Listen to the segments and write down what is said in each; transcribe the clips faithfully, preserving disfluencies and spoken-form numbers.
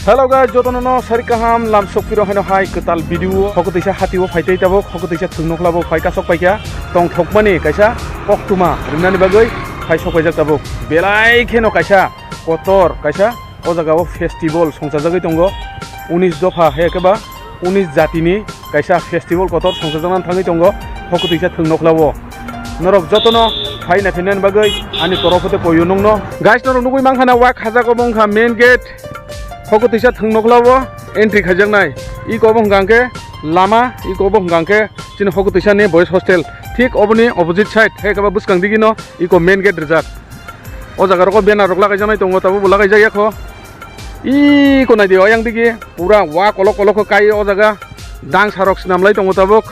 Hello guys, jotono no sari kaham lam sok phiro haino hai kwtal video o. Hoko twisa hati o phai tei tabuk, hoko twisa thwng nokla bo phai kasok paikha. Tong thokmani kaisa koktwma rinani bagwi phai sok paijak tabuk. Belai kheno kaisa kotor kaisa o jaga o festival songchajagwi tongo. Unis dopha hai khe ba unis jatini kaisa festival kotor songchajakna thangwi tongo hoko twisa thwng nokla o. Norok jotono phai naikhainani bagwi ani torof hote koyo nongno. Guys, norok nugwi mankha na, wa khajak obo wngkha main gate. Hoko twisa thwng nokla o entry khaijaknai. Iko obo hwnkha hwnkhe lama, iko obo hwnkha hwnkhe chini hoko twisa ni boys hostel. Thik oboni opposite side hai khe ba bwskang digi no iko main gate rijak. O jaga rogo banner rok lagaijaknai tongo, tabuk bo lagaijak ya kho. Iko nai di, oyang digi pura wa kolok kolok khe kai o jaga. Dangsa rok swnam lai tongo tabuk,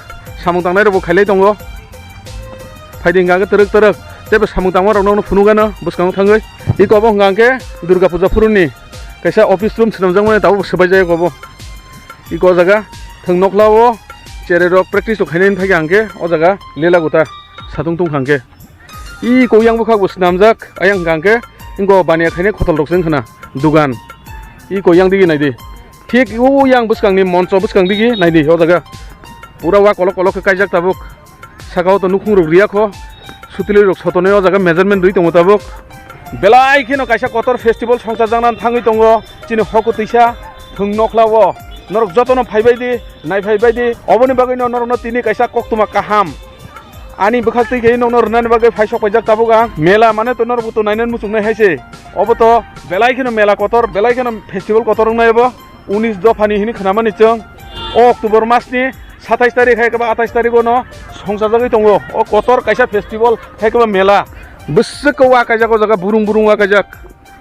samung tangnai rok bo khai lai tongo. Phaidi hwnkha khe twrwk twrwk tei bo samung tangma rok no phunuk gano bwskango thangwi. Iko obo hwnkha khe Durga Puja phuru ni kaisa office room swnamjakmani tabuk bo swbaijak obo. Iko o jaga thwng nokla o cherai rok practice rok khainani phai kha hwnkhe o jaga lela guta satung tungkha hwnkhe. Iko yang bwkhak bo swnamjak, ayang hwnkha hwnkhe ingo baniya khainai khotol rok se wngkha na dugan. Iko yang digi naidi. Thik o yang bwskang ni moncho bwskang digi naidi o jaga. Pura wa kolok kolok khe kaijak tabuk. Saka o to nukhung rok riya kho. Sutili rok sotonwi o jaga measurement rwi tongo tabuk. Belai kheno kaisa kotor festival songchajakna thangwi tongo chini hoko twisa thwng nokla o. Norok jotono phaibai di, naiphaibai di. Oboni bagwino norokno tini kaisa koktwma kaham ani bwkhak twi khe nokno rwnani bagwi phai sok paijak tabuk ang. Mela mane to norok to nainani muchungnai hai se. Obo to belai kheno mela kotor, belai kheno festival kotor wngnai obo. Unis dophani hini khnamani chwng o October masni satais tarik hai khe ba atais tarik o no songchajagwi tongo. O kotor kaisa festival hai khe ba mela. Bwswk khe wa kaijak o jaga, burung burung wa kaijak.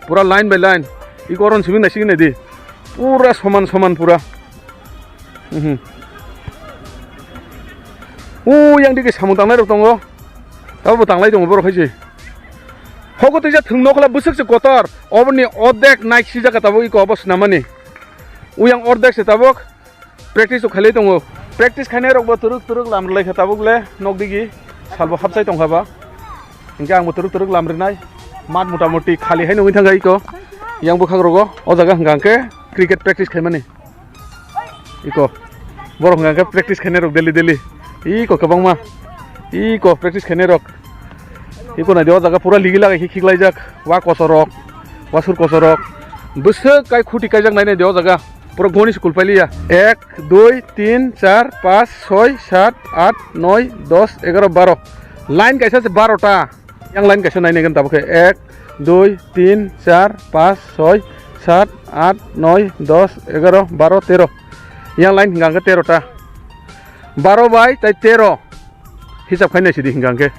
Pura line by line. Iko oron simi naisingwi naidi. Pura soman soman pura. Mhm. O yang digi samung tangnai rok tongo. Abo bo tanglai tongo borok hai se. Hoko twisa thwng nokla bwswk se kotor. Oboni ordek nai sijak tabuk iko obo swnamani. Uyang ordek se tabuk practice o khailai tongo. Practice khainai rok bo twrwk twrwk lam rwlai kha tabuk le nok digi salbo hapsai tongkha ba. Hinkhe ang bo twrwk twrwk lam rwnai. Mat mota moti khali hai nungwi thangkha iko. Yang bwkhak rogo o jaga hwnkha hwnkhe cricket practice khaimani. Iko. Borok hwnkha khe practice khainai rok daily daily. Iko kwbangma. Iko practice khainai rok. Iko naidi o jaga pura ligi lagai khe khiklaijak. Wa kochorok. Wasur kochorok. Bwswk kai khuti kaijak nai naidi o jaga. Pura goni school pailiya. Ek, dui, tin, char, panch, soi, sat, at, noi, dos, egaro, baro. Line kaisa se baro ta. Yang line kaisa nai nai khe tabuk khe ek, dui, tin, char, panch, soi, sat, at, noi, dos, egaro, baro, tero. Yang line hwnkha hwnkhe tero ta. Baro bai tai tero. Hisab khai nai sidi hwnkha hwnkhe.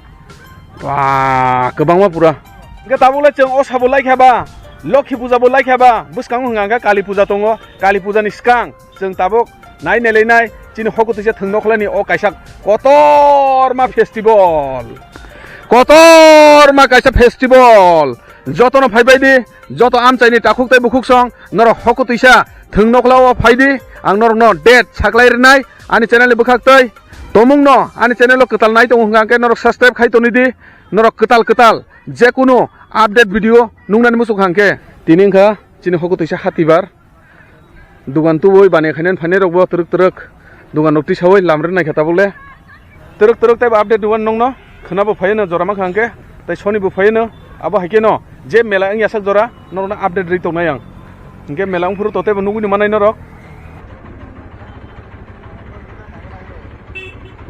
Ba, kwbangma pura. Hwnkhe tabuk le chwng o sabo lai kha ba, Lokhi puja bo lai kha ba, bwskango hwnkha hwnkhe Kali puja tongo. Kali puja ni swkang chwng tabuk nai nai lai nai chini hoko twisa thwng nokhlani o kaisa kotorma festival. Kotorma kaisa festival. Jotono phaibai di, joto amchaini takhuk tei bukhuk song norok hoko twisa thwng nokhla o phai di, ang norokno date saklai rwnai ani channel ni bwkhak tei tomungno ani channel o kwtal nai tongo hwnkha hwnkhe norok subscribe khai toni di, norok kwtal kwtal jekunu update video nungnani muchung kha hwnkhe. Tini wngkha chini hoko twisa hatibar. Dugan tubui bani khainani phainai rok bo twrwk twrwk dugan rok tisaui lam rwna naikha tabuk le. Twrwk twrwk tei bo update dugan nongno khwna bo phaiano jora mankha hwnkhe tei soni bo phaiano abo hai kheno je mela wngya sak jora norokno update rwi tongnai ang. Hwnkhe mela wngphuru to tei bo nugui ni manai norok.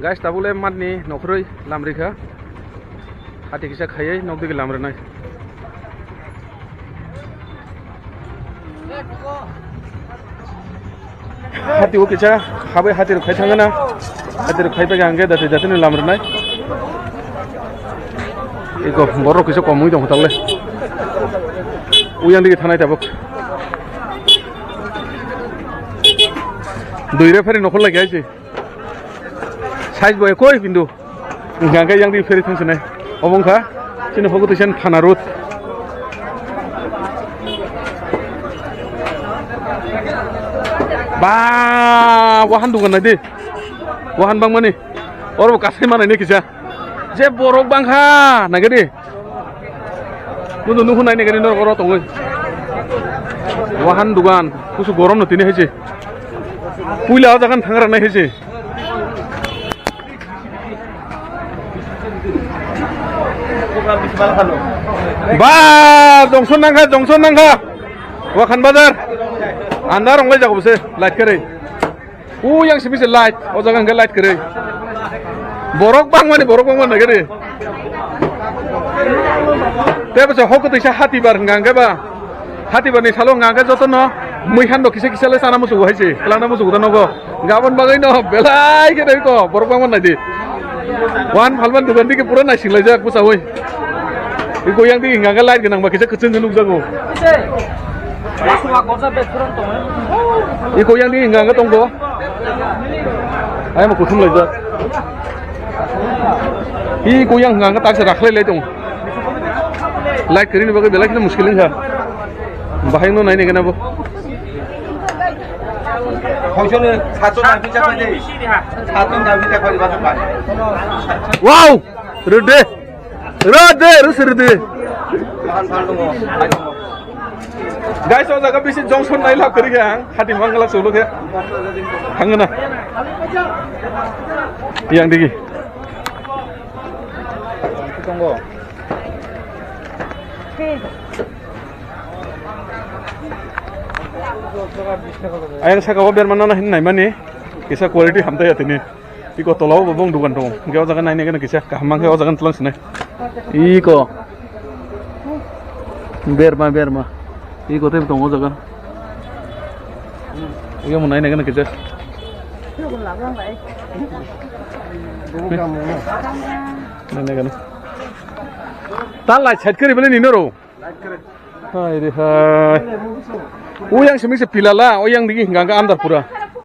Guys, tabuk le matni nokhorwi lam rikha. Hati kisa khaiwi nok digi lam rwnai. Hati o kisa habai hati rok khai thangna. Hati rok khai bagwi hwnkhe dati dati ni lam rwnai. Eko borok kisa komwi tong thale. Uyang digi thanai tabuk. Dui re phari nokhor lai khe. Size bo ekoi kintu. Hingkha hingkhe yang di pheri thang sinai. Obo wngkha chini hogo twi sen phana road. Ba, wahan dugan nai di. Wahan bangmani. Oro bo kasai manai ni kisa. Je borok bangkha, nai di. Nunu nuhu nai nai gani norok oro tongwi. Wahan dugan, kusu gorom no tini hai se. Puila o jagan thangra nai hai se. Ba, jongson nangkha, jongson nangkha. Wahan bazar. Andar ongbai jago se, light kare. Uyang simi se light, o jaga hwnkhe light kwrwi. Borok bangmani, borok bangmani nagari. Tei bwsa hoko twisa hatibar hwnka hwnkhe ba. Hatibar ni salo hwnka hwnkhe jotono mui hando kisa kisa le chana muchugo hai se, kwlangna muchugo da nogo. Gabon bagwi no belai khe dai ko, borok bangmani naidi. Wan phalmani dugan digi pura naising laijak bwsaui. Iko yang di hwnka hwnkhe light gwnang ba kisa kwchwng khe nukjago. Iko yang di hwnka hwnkhe tongko. Ayang bo kuthum laijak. Iko yang hwnka hwnkhe taksa rakhlai lai tong. Light kwrwini bagwi belai kheno muskil wngkha. Bahai no naina gana bo. Wow! Rede! Rede! Rus rede! Guys, o jaga bisi jongson nai lab kari khe ang hati mangala solo khe. Hangna. Yang digi. Ayang saka o berma nana hin naimani. Kisa quality hamtai atini. Iko tolao bo bong dugan tongo. Hingke o jaga naina gana kisa kaham mangkhe o jaga tlang sinai. Iko. Berma, berma. Iko tei tongo o jaga. Iyo mo naina gana kisa. Naina gana. Ta lai side kari bole nino ro. Hai re hai. Uyang simi se pilala, uyang digi hingka andar pura.